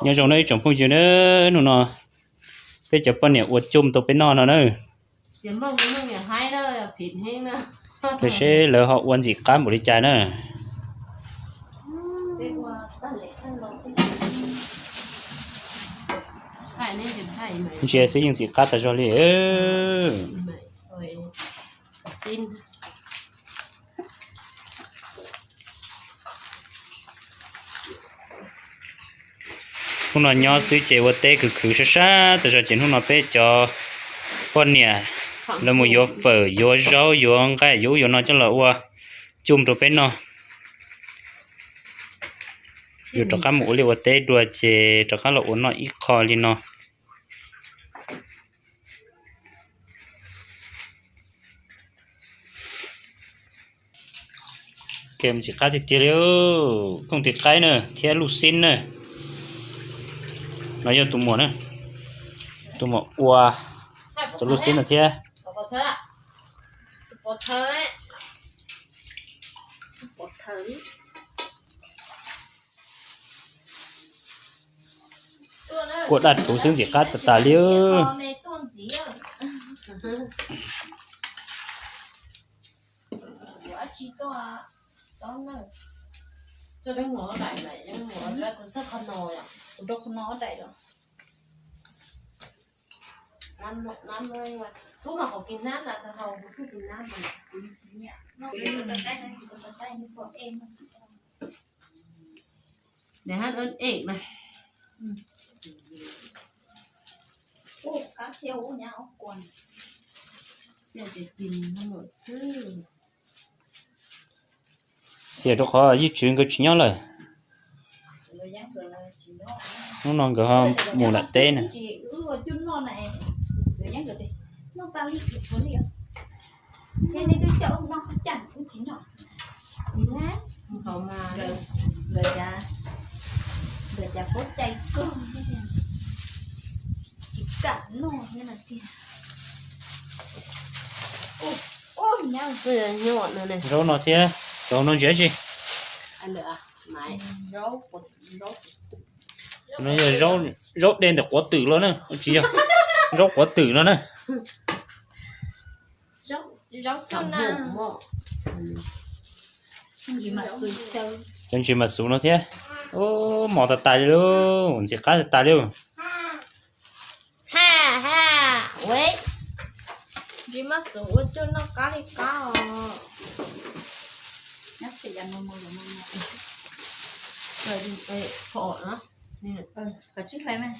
Nyob zoo na ib tsoom phooj ywg na, hnub no peb cov poj niam ua coj rau peb noj no na. Tiam seb lawv ho ua ntxim qab npaum li cas na. Ntsia xwb yeej ntxim qab tas zog li. Hnub no nyob xwb ces ua teb khwv khwv sab sab tas zog ces hnub no peb cov poj niam lawv mus yuav fawm, yuav zaub, yuav nqaij, yuav ub yuav no coj los ua coj rau peb noj. Yuav rov qab mus ua liaj ua teb dua ces rov qab los ua noj ib qho li no. Ntxim qab tiag tiag li, kooj tis qaib na thiab luj xib na. No yog tus muam na, tus muam ua tus luj xib no thiab. Kua daj rhuv xwb ntxim qab tas tas li. Xiam rau qhov yij tswv nkawd tsis nyob lawm. Hnub no nkawd ho mus nram teb na. Zaub no thiab, cov no ntsia tsi. No yog zaub dej ntawm quav twm los na, tsis yog, zaub quav twm no na. Cov ntsis mas xuv no thiab. Mos tas tas li lauj, ntxim qab tas tas li. Ha ha, ue, ntsis mas xuv ua coj noj qab li qab os. Kom tsib hlais mas,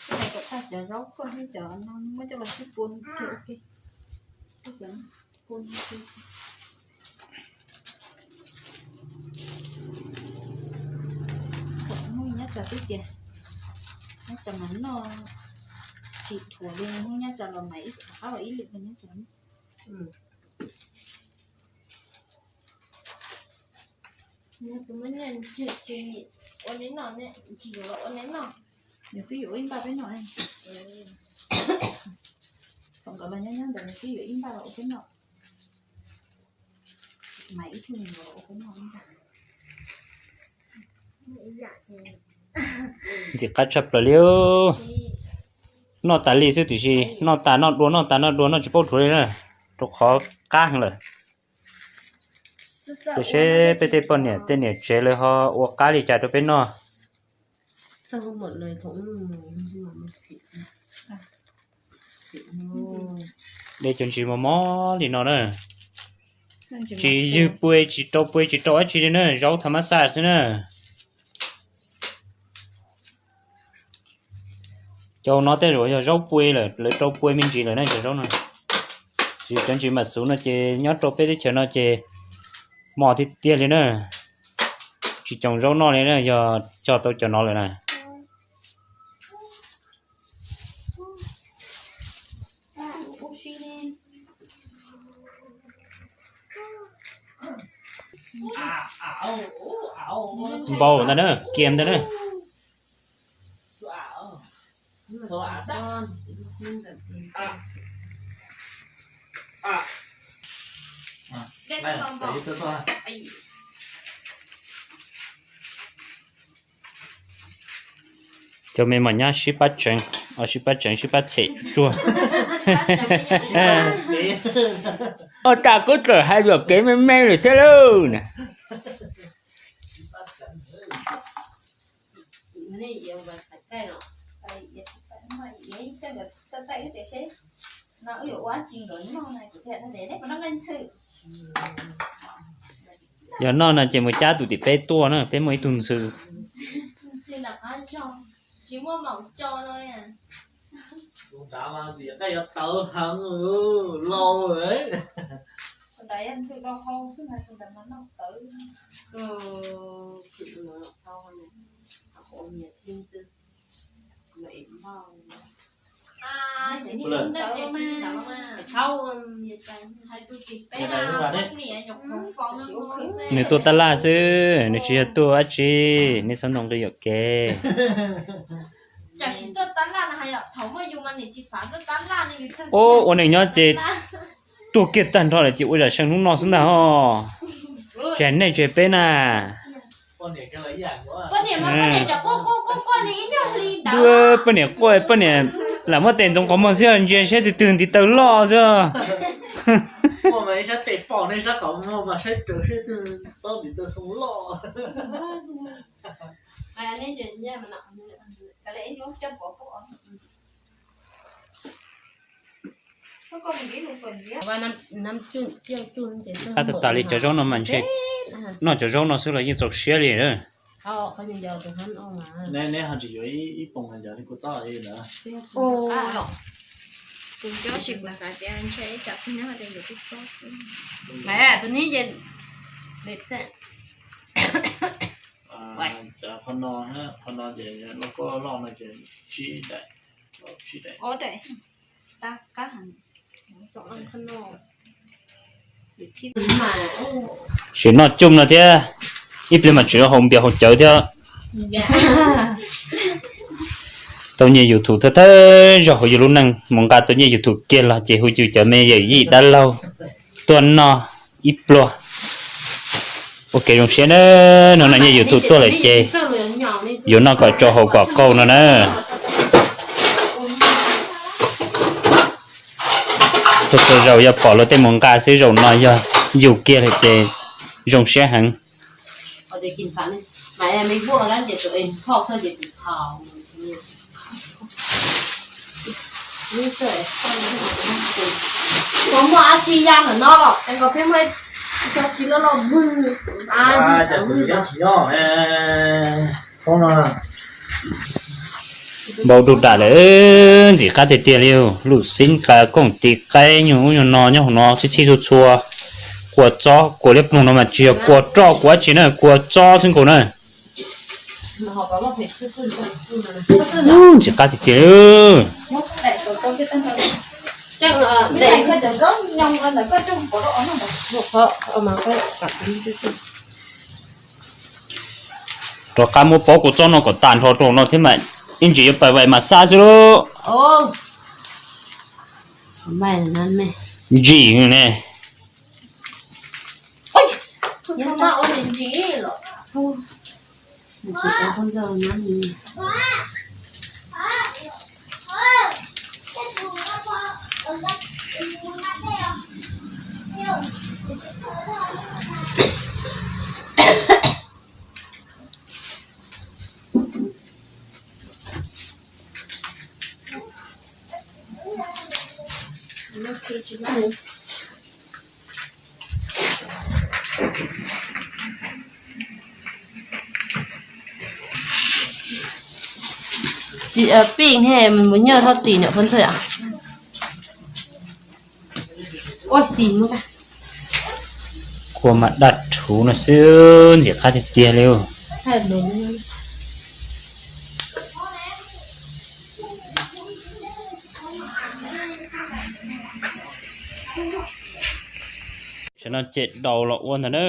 hlais kom tag cov zaub koj thiab cov no muab coj los sib pua ua ke. Hnub nyob tso twb tias nyob tso mas noj tsis dhuav li, hnub nyob tso los mas ib qab los ib lwm nyob tso. Tus muaj nyiaj ntsis ua neb noj, ntsis yuav los ua neb noj. Nws twb yuav ib npaj peb noj. Thaum nkawd los nyob nyob ntawd nws twb yuav ib npaj los ua peb noj. Mas ib tug nws los ua peb noj ib npaj. Ntxim qab tshaj plaws li. Noj tas li xwb tiam sis noj tas noj dua, noj tas noj dua, noj tsis paub dhuav li na, rau qhov qab heev lawm. Tiam sis peb tej poj niam tej niam tsev lawv ho ua qab li cas rau peb noj. De cov ntsis mos mos li no na, tsis ywg pua, tsis rau pua, tsis rau dab tsi li na, zaub tha mab xaj xwb na. Cov no tej zaum yog zaub pua lawm, lawv rau pua me ntsis lawm na cov zaub no. Tsis cov ntsis mas xuv no ces nyob rau peb teb chaws no ces mos tiag tiag li na. Tsis coom zaub noj li na, yog cog tau cov no lawm na. Npau ntag na, kiag ntag na. Cov me mos nyab sib pab tseev, sib pab tseev sib pab txhem tsuag tsuag. Ua cas kuv txawm hais yuam kev me me lawm thiab lauj na. Yog noj no ces mus cab tus tim peb tuaj na, peb muaj ib tug ntxhw. Nws tuaj tab laj xwb, nws tsis yog tuaj dab tsi, nej txhob ntoo nqi yuam kev. Ub, ua neej nyob ces tuag kiag tag nrho lawm ces ua zam seej hnub no xwb ntag os. Tsis hais nej tsis hais peb na. Poj niam quaj, poj niam lam muab tes ntxoov qhov muag xwb, ntsia saib twg twg ntiv taw loj xwb. Qab tas tas li cov zaub no mas ntshe noj cov zaub no xwb los yeej txaus siab li. Neb ho tsis yuav ib poom li kuv txob li ntawd. Qhov no, qhov no ces lauj kaub loj no ces tsib daim, tsib daim. Tsis noj coj no thiab, ib pliag mas tseem haus npias haus cawv thiab. Tau nyiaj YouTube thawj thawj zaug hauv yus lub neej, mus nqa tau nyiaj YouTube kiag los ces hu yus cov me yawm yij dab laug tuaj noj ib pluag. Ua kev zoo siab na, hnub no nyiaj YouTube tuaj lawm ces yuav noj kom tsau haus kom qaug no na. Txhua txhua zaus yog pom luag tej mus nqa xwb, zaum no yog yus kiag lawm ces zoo siab heev. Npau dub dam lawm, ntxim qab tiag tiag li. Lub xib nqa kooj tis qaib nyuag ub nyuag no nyob hauv no txhij txhij txhua txhua. Kua txob kua liab ploog no mas tsis yog kua roj kua dab tsi na, kua txob xwb nkaus na. Ntxim qab tiag tiag. Rov qab muab pob kua txob no kom tas nrho rau no thiab mas ib ntsis yuav pais vais mas xab xwb lauj. Ntsim ne. Pij he mus nyob thoj tim niam phob ntxawg. Ua xim, kua mas daj rhuv no xwb ntxim qab tiag tiag li. Tam no ces daus los ua ntag na.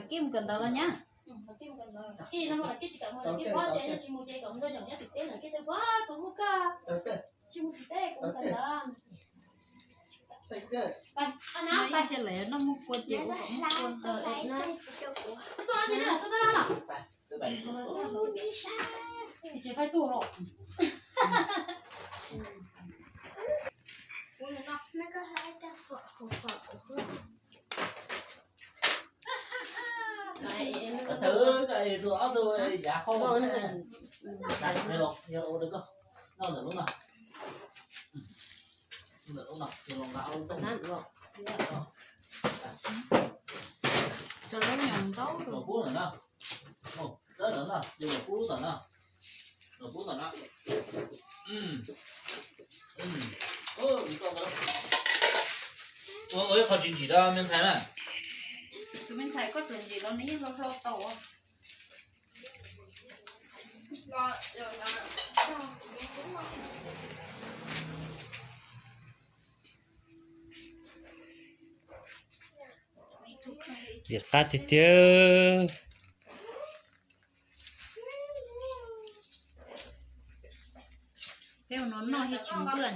Kij mus kawm ntawv los nyab. Ib txhia lawv noj muag kua ces ua kom muag kua. Ua ib qho tsis ntsim rau me ntxhais na. Tus me ntxhais koj tsuas ntsim los nws yeej hlo hlo tau. Ntxim qab tiag tiag. Peb ua no noj thiaj tsis npwj.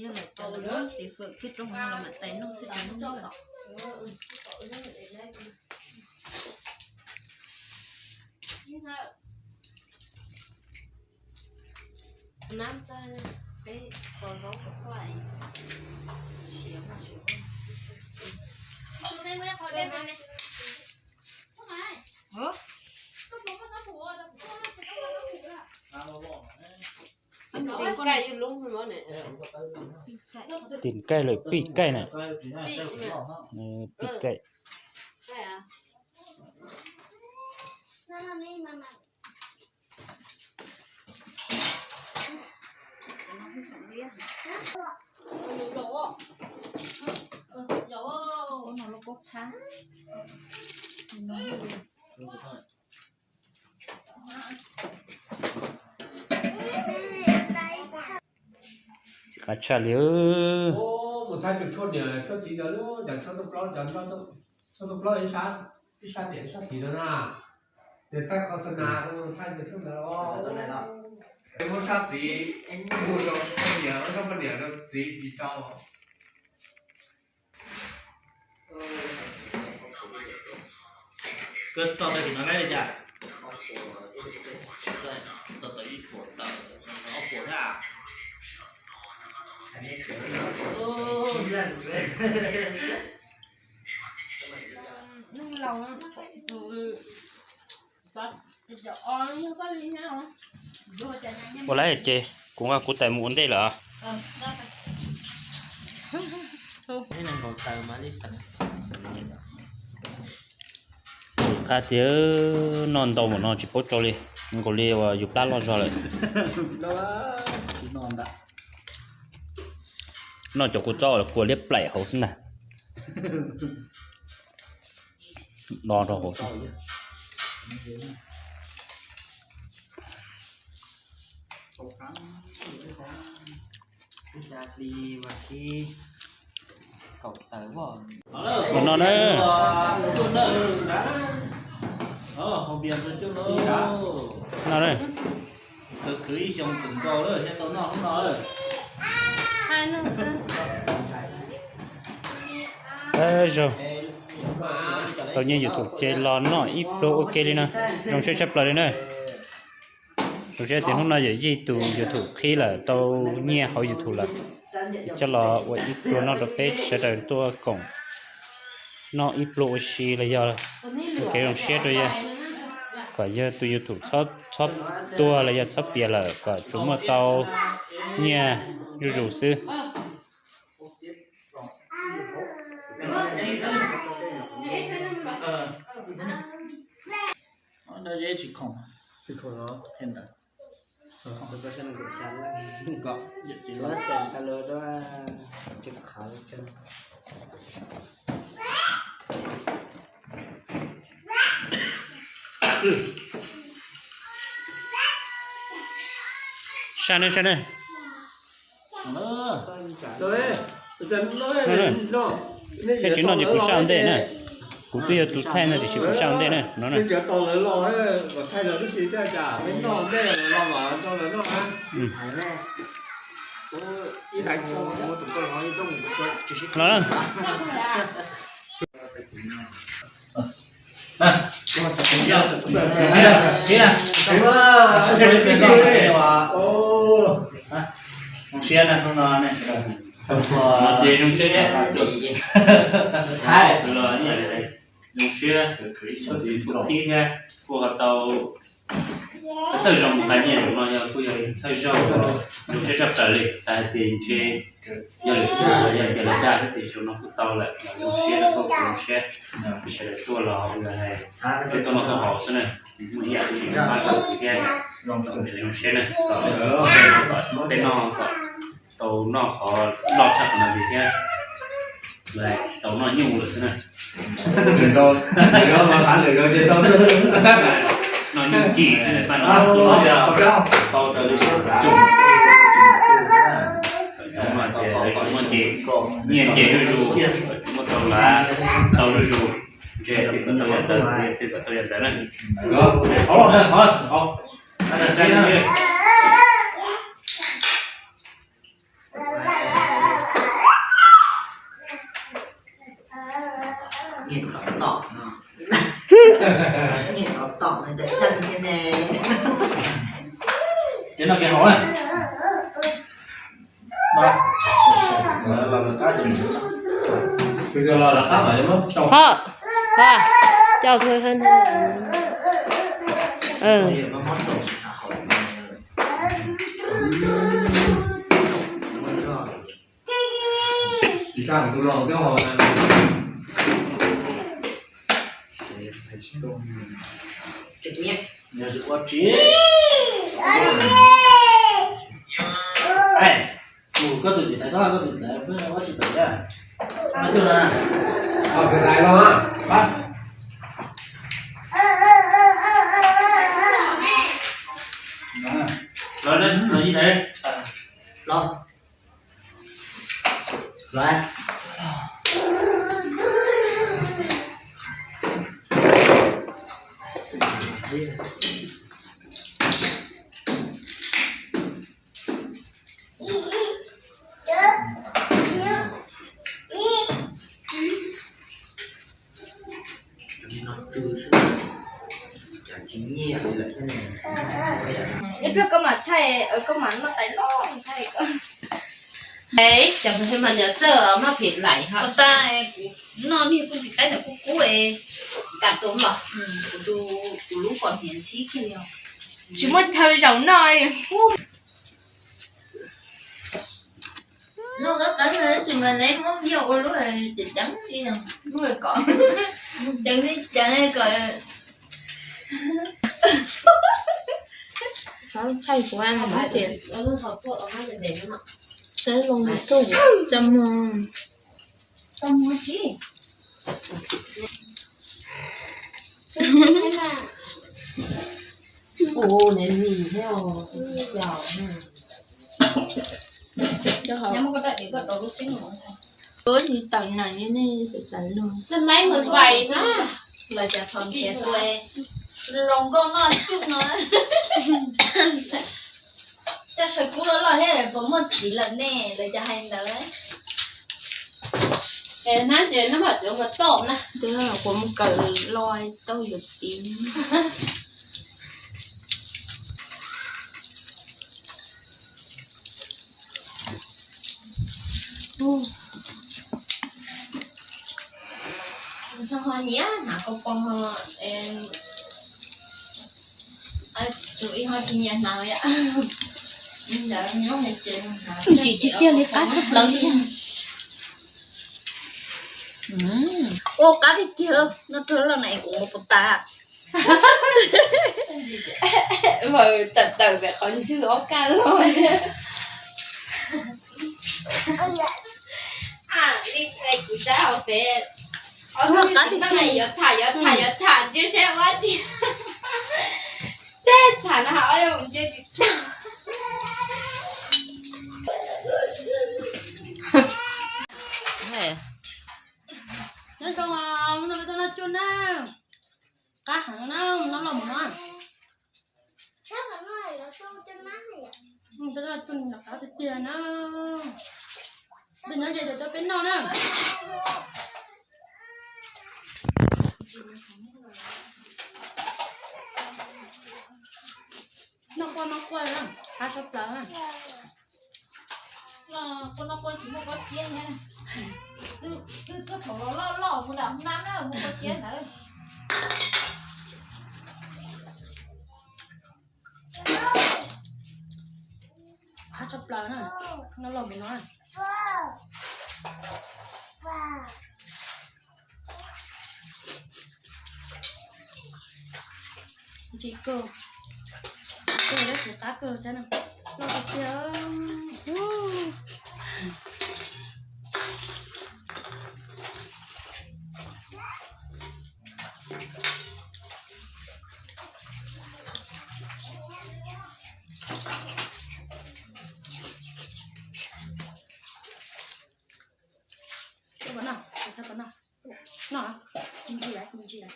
Yog lawv cov lawv muab tes fawm kiag rau hauv no los mam tais noj xwb ces npwj. Tim kaij lawm, pij kaij na. Pij kaij. Ntxim qab tshaj li. Mus thaij tus tshuaj niam tshuaj txiv ntawd lub, cov tshuaj tuaj plaub, cov tshuaj tuaj plaub ib sab, ib sab niam ib sab txiv no na. Ces thaij qhov xav na, thaij tus tshuaj ntawd os. Muab sab txiv mus rau poj niam, muab sab poj niam rau txiv tsis tau. Koj txog tau tim no laib li cas? Txog tau ib puas tawm, ob puas thiab. Ua lawm ces kuv nqa kuv tais mus ua ntej lawm. Qab tiag, noj ntau npaum no tsis paub tsau li, nkaus li uas yus plab loj zog lawm. Noj cov kua txob uas kua liab plaim hauv xwb ntag. Do rau hauv xwb. Ua no na. No na. Zaug tau nyiaj YouTube ces los noj ib pluag ua ke li na. Zoo siab tshaj plaws li na. Zoo siab tias hnub no yawm yij tus YouTube qhib lawm, tau nyiaj hauv YouTube lawm. Coj los ua ib pluag noj rau peb sawv daws tuaj koom noj ib pluag ua si los yog ua kev zoo siab rau yawg, kom yawg tus YouTube txhob tuag los yog txhob piam lawm kom tsuas muaj tau nyiaj zuj zus xwb. Saj ne, saj ne. Thiaj tsis noj ces kuv saj ua ntej na. Kuv twb yog tus thaij no tiam sis kuv sab ua ntej na no na. Los na. Zoo siab na hnub no ne. Ces zoo siab, zoo siab, ib tsoom kwv tij thiab kuj ho tau thawj zaug mus nqa nyiaj no yog kuj yog thawj zaug, zoo siab tshaj plaws li, xav hais tias ntshe yog lwm tus los yog tias lawv dag xwb tiam sis no kuj tau lawm, zoo siab rau koj, zoo siab sawv daws tuaj los yog hais peb tuaj noj tuaj haus xwb na, muaj ib yam dab tsi pab tau thiab, zoo siab na, kom peb noj kom tau noj qhov loj tshaj qhov no ntxiv thiab, tau noj nyuj lawm xwb na. Noj nyuj ci xwb na, tau raws li siab xav. Muaj ces, nyiaj ces zuj zus, muaj tau lav tau zuj zus, ntshe twb kom tau yam ntawd, twb kom tau yam ntawd na. Ces no kev haus na. Ho, ho, coj thôi hơn. Koj tus txiv tais, koj tus txiv tais, ua tsis tawm thiab. Tus txiv tais los, los, los, los. Ib pliag koj mam thaij, koj mam noj tais loj thaij koj. Cov phooj ywg mas niam txawj maj phem laim ho. Ua tas kuv noj niag poj ntxoog qaib ntawm kuv kub es kam tus los kuv tus kuv lub pom hniav ntxhib kiag li os. Tsis muaj chaw zaum noj. Noj qab qab no tsis mas neb muab yog ua lub ceev ceev li no, lub kom ceev li ceev kom thaij kuv tias saib loo tuj coj muag. Ua tsis tawm na, nej xav xav luag. Cov laib mus vais na, los cas txhos nrhiav tuaj, los nkauj noj cuj no. Coj saw kub loj loj thiab puas muaj txiv lawm ne, lawv cov hais ntawd. Es hnab ces hnab mam cuav mus tom na. Kuv mus kawm los tau yuav txiv. Txog ho nyiam hnav kau poob ho, tus ib ho tsis nyiam hnav yom. Tsis tiag tiag li, qab sab plaws li. Ua qab tiag tiag, noj rau loj na kuv ua puas tas. Mas tawm tawm pem qhov ntswg ob kaj loj. Li kuv saib hauv pem, ob tug qab tiag tiag, yuav txham yuav txham yuav txham ntsia seb ua tsi. Tej txham no ho ntsia tsis tau. Nyob zoo, hnub no peb tuaj noj cuj na. Qab heev na, noj loj mus no. Peb tuaj noj cuj noj qab tiag tiag na. Peb nyob ze ces tuaj peb noj na. Noj quaj noj quaj na, qab tshaj plaws na. Quaj noj quaj tsis muaj kob ciab thiab. Twb thaum los loj loj mus nram hoob nab na muaj kob ciab ntawd. Qab tshaj plaws na, noj loj mus no. Ntsim kawg, kawg tab sis qab kawg thiab na. Loj tiag tiag. Noj, noj, ntsis lawm, ntsis lawm.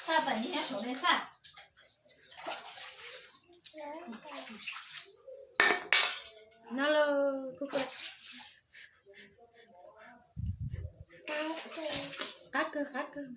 Xaj tas nyiaj saum ne xaj. No lauj, kuj qab kawg, qab kawg.